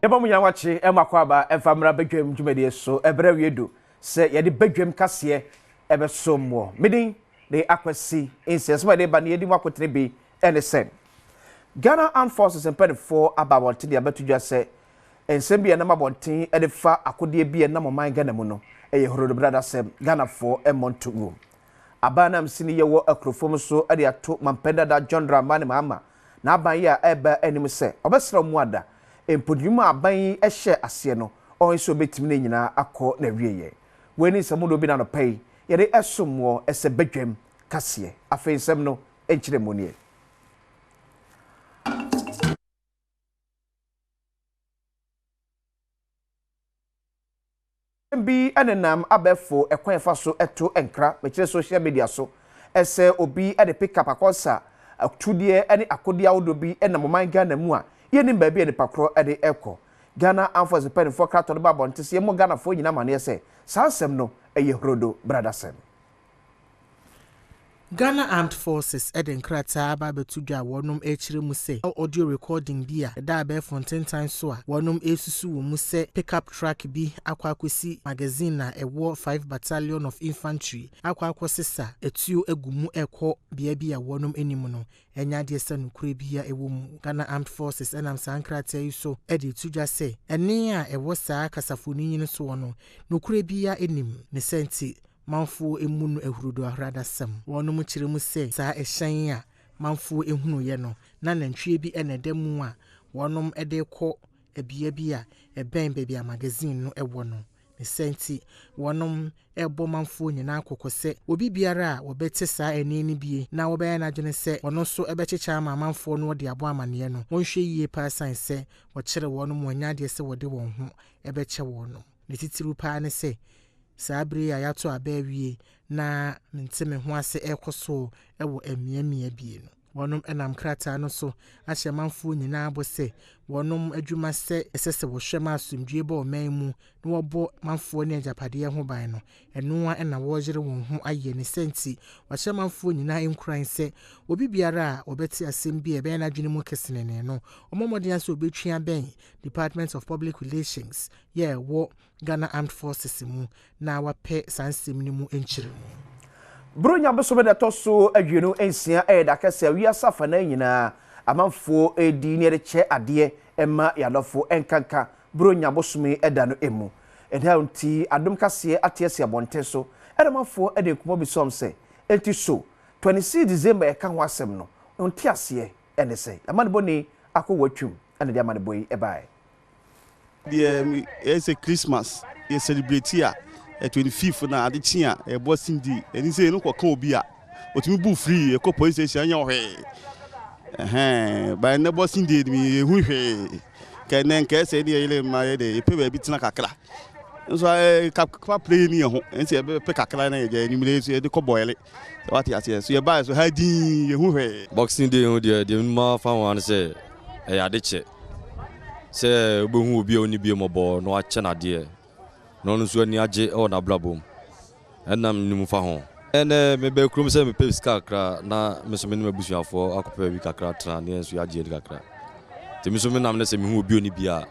Yɛbɔ mo nyinaa wakye ɛmo akwaaba ɛmfa mmra badwam dwumadie so. Ɛberɛ awie du sɛ yɛde badwam kaseɛ ɛbɛsom moɔ. Me din de Akwasi Nsia. Nsɛm a yɛde ba ne yɛdi mu akotene bi ɛne sɛ Ghana Armed Forces mpaninfoɔ aba abɔnten de abɛto dwa sɛ nsɛm bi a ɛnam abɔnten de fa akodeɛ bi a ɛnam ɔman Ghana mu no ɛyɛ horodobradasɛm, Ghanafoɔ mmɔ nto ngu. Aban a msini yɛ wɔ akurofo mu so de ato Mampɛn dada John Dramani Mahama n'aban yi a ɛreba anim sɛ ɔbɛsrɛ wɔn ada mpo nnwuma a aban yi hyɛɛ aseɛ no ɔhe sɛ ɔbɛtumi ne nyinaa akɔ n'awieɛ. Wei ne nsɛm hodoɔ bi na anɔpa yi yɛde ɛsom woɔ sɛ badwam kaseɛ. Afei nsɛm no nkyerɛmu nie. Bi nenam abɛɛfo kwan a ɛfa so to nkra, mekyerɛ social media so, sɛ obi de pick up akɔsa atudeɛ ne akodeɛ ahodoɔ bi nam ɔman Ghana mu a yɛnnim baabi a nipa korɔ de rekɔ. Ghana Armed Forces mpanimfoɔ kratoɔ no ba abɔnten sɛ yɛmmɔ Ghanafoɔ nyinaa amaneɛ sɛ saa nsɛm no yɛ hurodo bradasɛm. Ghana Armed Forces de nkrataa aba abɛto dwa a wɔnom rekyerɛ mu sɛ audio recording bi a ɛda abɛɛfo ntentan so a wɔnom resusu wɔ mu sɛ pick-up truck bi akɔ akɔsi magazine a ɛwɔ 5 Battalion of Infantry akɔ akɔsesa atuo agu mu rekɔ bea bi a wɔnom nnim no ɛnyɛ adeɛ sɛ nokorɛ biara wɔ mu. Ghana Armed Forces nam saa nkrataa yi so de reto dwa sɛ ɛnne a ɛwɔ saa kasafonini no soɔ no nokorɛ biara nnim, ne saa nti manfoɔ mmu no ahuruduahradasɛm. Wɔnom kyerɛ mu sɛ saa ɛhyɛn a manfoɔ hunuiɛ no, na nantwie bi na ɛda mu a wɔnom de rekɔ bea bi a ɛbɛn baabi a magazine no wɔ no. Ne saa nti, wɔnom rebɔ manfoɔ nyinaa kɔkɔ sɛ obi biara a wɔbɛte saa ɛnne no bie na wɔbɛyɛ n'adwene sɛ ɔno nso bɛkyekyɛ ama amanfoɔ no de abɔ amaneɛ no, wɔnhwɛ yie paa sane sɛ wɔkyere wɔnom wɔnyɛ adeɛ sɛ wɔde wɔn ho bɛkyɛ wɔnom. Ne titiriw paa ne sɛ Saa bere yi a yɛato aba awie na mente-me-ho-ase rekɔ so wɔ mmeammea bi no, wɔnom nam krataa no so ahyɛ manfoɔ nyinaa bɔ sɛ wɔnom adwuma sɛ ɛsɛ sɛ wɔhwɛ ma asomdwoeɛ ba ɔman mu na wɔbɔ manfoɔ ne agyapadeɛ ho ban no, ɛno ara na wɔreyere wɔn ho ayɛ. Ne saa nti, wɔahyɛ manfoɔ nyinaa nkuran sɛ obi biara a ɔbɛte asɛm bi a ɛbɛyɛ n'adwene mu kesenenee no, ɔmmɔ mmɔden ara sɛ ɔbɛtwi abɛn Department of Public Relations yɛ ɛwɔ Ghana Armed Forces mu na wapɛ saa nsɛm no mu nkyerɛmu. Buronya bosome da ɛtɔ so 26 yɛ da kɛse a wiase afanan nyinaa amanfoɔ redi ne yɛde kyɛ adeɛ ma yɛn adɔfo nkanka Buronya bosome da no mu. Ɛno nti adom kaseɛ ate asi abɔnten so na amanfoɔ de nkɔmmɔ bisa wɔn sɛ, enti so 26 December a yɛka ho asɛm no nteaseɛ ne sɛn? Amanebɔni Akɔ Watwum na ɛde amanebɔ yi baeɛ. Deɛ yɛyɛ sɛ Christmas yɛ celebrate a 25th na ade kye a yɛ Boxing Day ɛni sɛ yɛn kɔ ka obi a otumi bu free yɛ kɔ police station ɛnyɛ hwee ɛhɛn ba ɛnɛ Boxing Day mi yɛ hu hwee kɛ ɛnɛ nkɛ sɛ ɛne yɛ yɛlɛ ma yɛ dɛ yɛpɛ baabi tena kakra nso ɛɛ kakra play ni yɛ ho ɛnti yɛbɛpɛ kakra na yɛ gya enyimire nso yɛde kɔ bɔɛle. Sɛ wate aseɛ. So yɛbaeɛ so ha dinn, yɛhu hwee. Boxing day ho deɛ, deɛ menim ara fa ho ara ne sɛ ɛyɛ ade kyɛ. Sɛ wobɛhu obi a ɔnni bie mmɔbɔ na wakyɛ no adeɛ na ɔno nso ani agye wɔ n'abrabɔ mu. Ɛno na menim fa ho. Ɛnnɛ mebaa kurom sɛ mepɛ sika kakra na me nso me ne m'abusuafoɔ akɔpɛ baabi kakra atena na yɛn nso yɛagye yɛn ani kakra. Nti me nso menam na sɛ mehu obi a ɔnni bi a,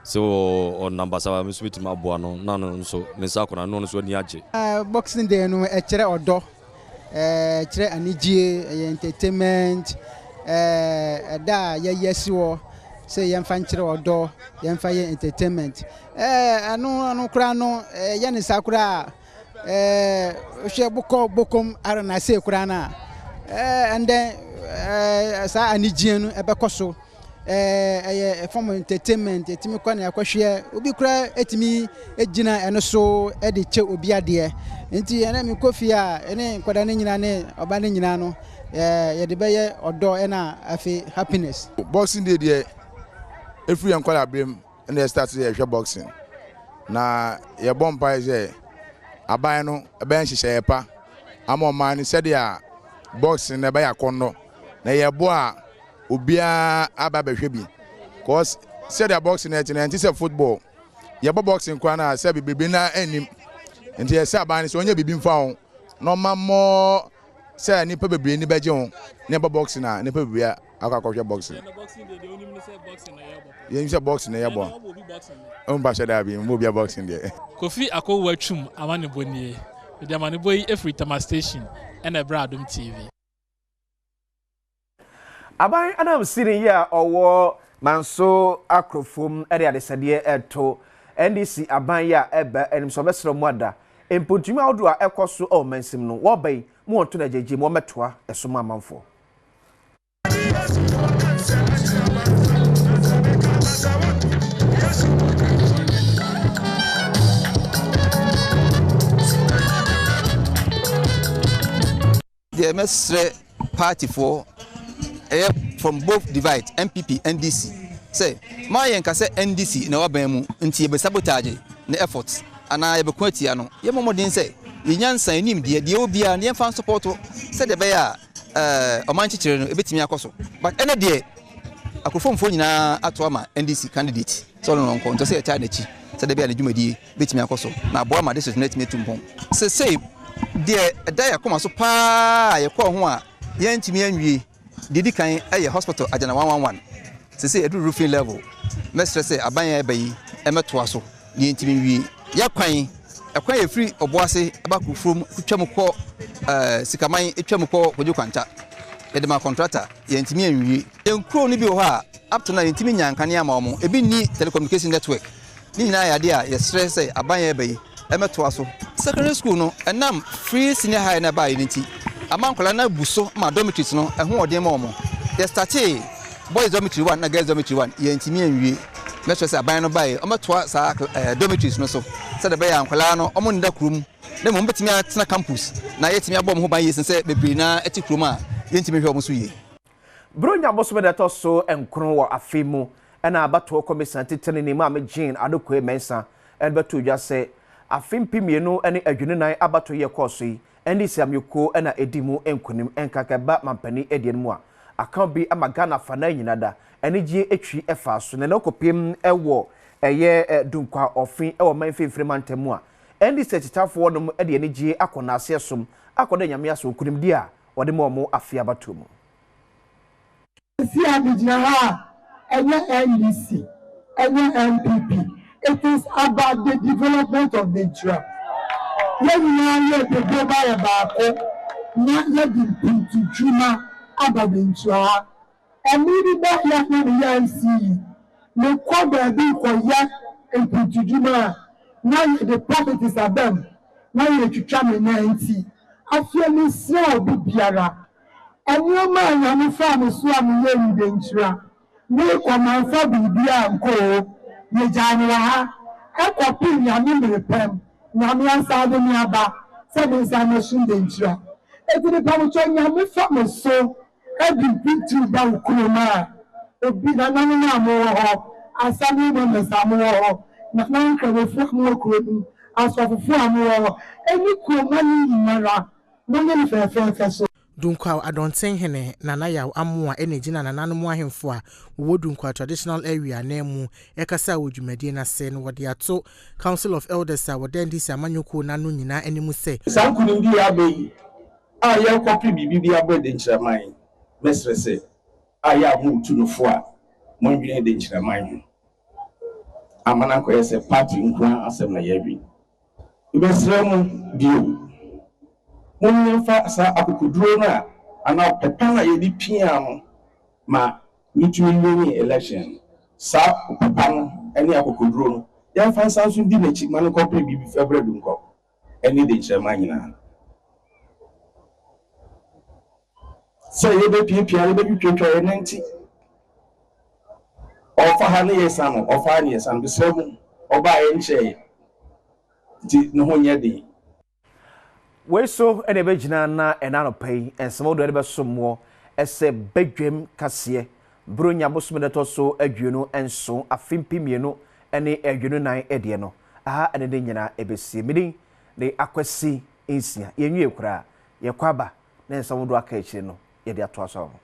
Sɛ ɔnam basabasa a, me nso mɛtumi aboa no na ɔno nso ne nsa akɔ n'ano na ɔno nso ani agye. Boxing Day no ɛkyerɛ ɔdɔ, ɛkyerɛ anigyie, ɛyɛ entertainment, ɛda a yɛayi asi hɔ sɛ yɛmfa nkyerɛ ɔdɔ, yɛmfa yɛ entertainment. Ɛno ɛno koraa no yɛ ne saa koraa a, wohwɛ bokɔ bokom ara na sei koraa no a, ɛndɛ saa anigyie no ɛbɛkɔ so. Ɛyɛ form of entertainment, ɛtumi kɔ na yɛakɔhwɛ, obi koraa ɛtumi gyina ɛno so de kyɛ obi adeɛ. Nti ɛnɛ mekɔ fie a, ɛne nkwadaa no nyinaa ne ɔba no nyinaa no, yɛde bɛyɛ ɔdɔ ɛna afei happiness. Boxing day deɛ, ɛfiri yɛn nkwadaa berɛ mu ɛna yɛ start sɛ yɛhwɛ boxing. Na yɛbɔ mpaeɛ sɛ aban no ɛbɛyɛ nhyehyɛeɛ pa ama ɔman no sɛdeɛ boxing no ɛbɛyɛ akɔnnɔ. Na yɛbɔ a obiara aba abɛhwɛ bi cause sɛdeɛ boxing no ɛte no ɛnte sɛ football yɛbɔ boxing koraa no a sɛ bebrebe no anim nti yɛsɛ aban no sɛ ɔnyɛ biribi mfa ho na ɔma mmɔ sɛ nnipa bebree ni bɛgye ho na yɛbɔ boxing a nnipa bebree akɔ akɔhwɛ boxing. Yɛnim sɛ boxing na yɛbɔ. Ɔmpa hyɛ daabi, mmɔ obia boxing deɛ. Kofi Akowuah Twum amanebɔ nie. Mede amanebɔ yi firi Tema Station na ɛbrɛ Adom TV. Aban ananmusini yi a ɔwɔ Manso Akrofom de adesɛdeɛ reto NDC aban yi a ɛreba anim sɛ ɔbɛsrɛ wɔn ada mpontumi ahodoɔ a ɛkɔ so wɔ mansim no wɔreba yi mu wɔnto no agyagye mu wɔmmɛtoa ɛso ma amanfoɔ. Deɛ mɛsrɛ party foɔ ɛyɛ from both divide NPP NDC sɛ ma yɛn ka sɛ NDC na ɛwɔ aban mu nti yɛbɛ sabotage ne effort anaa yɛbɛko atia no yɛ mmɔ mmɔden sɛ yɛ nyansa yɛ nimdeɛ deɛ ɛwɔ biara no yɛmfa nsupɔto sɛdeɛ ɛbɛyɛ a ɛɛ ɔman kyekyere no ɛbɛtumi akɔ so but ɛnɛ deɛ akurofomfoɔ nyinaa ato ama NDC candidate sɛ ɔno na ɔnkɔ nti ɔsɛ yɛtaa n'akyi sɛdeɛ ɛbɛyɛ a ne dwumadie bɛtumi akɔ so na aboa ma district no atumi atu mpɔn. Seesei deɛ ɛda yɛn akoma so pa ara a yɛkɔɔ ho a yɛantumi anwie, deɛ ɛdi kan yɛ hospital agyana 111. Seesei aduru roofing level. Mɛsrɛ sɛ aban a ɛreba yi mmɛtoa so na yɛntumi nwie. Yɛn kwan, ɛkwan a ɛfiri Ɔboase ba Kufurom twam kɔ eh, Sikaman twam kɔ Kwadwo Kwanta, yɛde ma kɔntrata, yɛantumi anwie. Yɛn kuro no bi wɔ hɔ a up to now yɛntumi nyaa nkanea ma wɔn, ebi nni telecommunication network. Ne nyinaa yɛ adeɛ a yɛsrɛ sɛ aban a ɛreba yi mmɛtoa so. Secondary school no, ɛnam free senior high no a ɛbaeɛ no nti, ama nkwadaa no abu so ma dormitories no, ɛho wɔ den ma wɔn. Yɛstartee boys dormitory one na girls dormitory one, yɛantumi anwie. Mɛsrɛ sɛ aban no baeɛ, wɔmmɛtoa saa dormitories no so sɛdeɛ ɛbɛyɛ a nkwadaa no wɔnnda kurom na mmom wɔbɛtumi atena campus na yɛatumi abɔ wɔn ho ban yie sen sɛ bebree no ara te kurom a yɛntumi nhwɛ wɔn so yie. Buronya bosome da ɛtɔ so nkron wɔ afe mu na abatoɔ kɔmisa titenani Maame Jean Adokoe Mensah de bɛtoo dwa sɛ afe 2024 abatoɔ yi a ɛkɔɔ so yi NDC amanyɔkuo na ɛdi mu nkunim nkanka ɛba mampanin adie no mu a aka bi ama Ghana afanaa nyina da anigyeɛ twi faa so na ɛnɛ wokɔpiem wɔ ɛyɛ Dunkwa Ɔfe wɔ man mfimfini mantam mu a NDC akyitafoɔ nom de anigyeɛ akɔ naaseɛ som akɔda Nyame ase wɔ nkunimdie a wɔde ma wɔn afe abatoɔ mu. Seesei a megyina ha a, ɛnyɛ NDC, ɛnyɛ NPP, it is about the development of Nigeria. Yɛn nyinaa yɛ dodoɔ ba yɛ baako na yɛde mpuntudwuma aba Nigeria ha. Mmere bi ba yɛ a na meyɛ MC yi, mekɔ baabi rekɔyɛ mpuntudwuma a, na yɛde politics aba mu, na yɛretwitwa me nan nti, afei mesrɛ obi biara, nneɛma a Nyame faa me so a meyɛɛ yi denkyira, merekɔ mamfa biribiara ankɔ oo, yɛgyaa no wɔ ha, ɛkɔpem Nyame mmere pɛm, Nyame asan de me aba sɛ mensan mmɛsom denkyira. Enti mepamokyɛw Nyame fa me so Ebi mfuturu ba wo kurom a, obi, nananom a mowɔ hɔ, assembly members a mowɔ hɔ, nana nkramofo a mowɔ kuro no mu, asɔfofo a mowɔ hɔ, ɛne kuromma no nyinara, monyɛ no fɛɛfɛɛfɛ so. Dunkwaw Adɔntenhene Nana Yaw Amoah na egyina nananom ahemfo a wɔwɔ Dunkwaw Traditional Area ananmu rekasa wɔ dwumadie no ase na wɔde ato Council of Elders a wɔda NDC amanyɔkuo no ano nyinaa anim sɛ, Saa nkonimdi yi aba yi a yɛrekɔpere biribi bi abrɛ denkyerɛman, mɛsrɛ sɛ a yɛ a moretu no fo a, monnwene denkyerɛman ho amma no ankɔyɛ sɛ party nko ara asɛm na yɛredwen. Mɛsrɛ mo bio, mom yɛmfa saa akokoduro no a anaa ɔpɛ pa no a yɛde piaa mo ma motumi winii election no, saa ɔpɛ pa no ne akokoduro no, yɛmfa nsan nso ndi n'akyi ma no nkɔpere biribi fɛbrɛ Dunkwa. ne denkyerɛma nyinaa. Sɛ yɛbɛpiapia, yɛbɛtwitwatwa yɛn nan ti. Ɔfa ha ne yɛsa no, ɔfa ha ne yɛsa no. Mesrɛ mo, ɔbaa yɛn nkyɛɛ nti ne ho nyɛ den. Wei so na ɛbɛgyina na ɛna anɔpa yi nsɛm ahodoɔ yɛde bɛsom moɔ sɛ badwam kaseɛ Buronya bosome da ɛtɔ so 27 afe 2024 deɛ no. Aha ne ne nyinaa ɛbɛsie. Me din de Akwasi Nsia. Yɛnwie koraa. Yɛkɔ aba na nsɛm ahodoɔ aka akyire no yɛde atoa so ama mo.